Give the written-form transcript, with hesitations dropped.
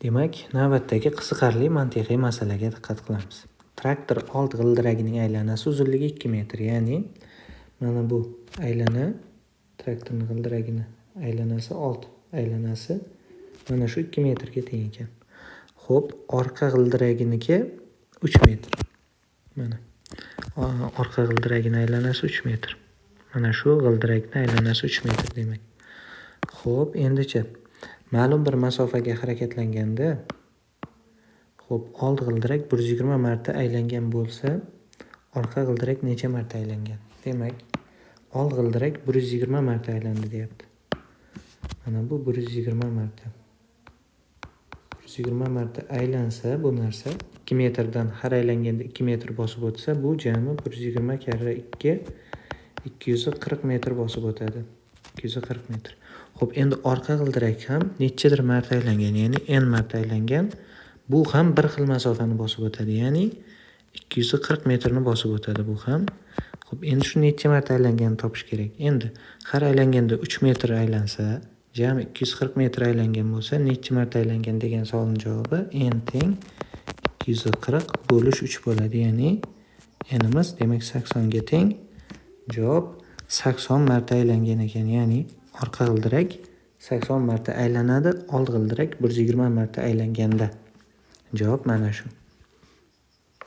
Demak, navbatdagi qiziqarli mantiqiy masalaga diqqat qilamiz. Traktor old g'ildiragining aylanasi uzunligi 2 metr, ya'ni mana bu aylana traktorning g'ildiragini aylanasi, old aylanasi mana shu 2 metrga teng ekan. Xo'p, orqa g'ildiraginiki 3 metr. Mana orqa g'ildiragini aylanasi 3 metr. Mana shu g'ildirakni aylanasi 3 metr demak. Xo'p, endichi ma'lum bir masofaga harakatlanganda, xo'p, old g'ildirak 120 marta aylangan bo'lsa, orqa g'ildirak necha marta aylangan? Demak, old g'ildirak 120 marta aylandi deyapti. Mana bu 120 marta. 120 marta aylansa, bu narsa 2 metrdan har aylanganda 2 metr bosib o'tsa, bu jami 120 karra 2, 240 metr bosib o'tadi. 240 metr. Xo'p, endi orqa g'ildirak ham nechadir marta aylangan, ya'ni n marta aylangan. Bu ham bir xil masofani bosib o'tadi, ya'ni 240 metrni bosib o'tadi bu ham. Xo'p, endi shu necha marta aylanganini topish kerak. Endi har aylanganda 3 metr aylansa, jami 240 metr aylangan bo'lsa, necha marta aylangan degan savolning javobi n teng 240 bo'lish 3 bo'ladi. Ya'ni n'imiz demak 80 ga teng. Javob 80 marta aylangan ekan, ya'ni orqa g'ildirak 80 marta aylanadi, old g'ildirak 120 marta aylanganda. Javob mana shu.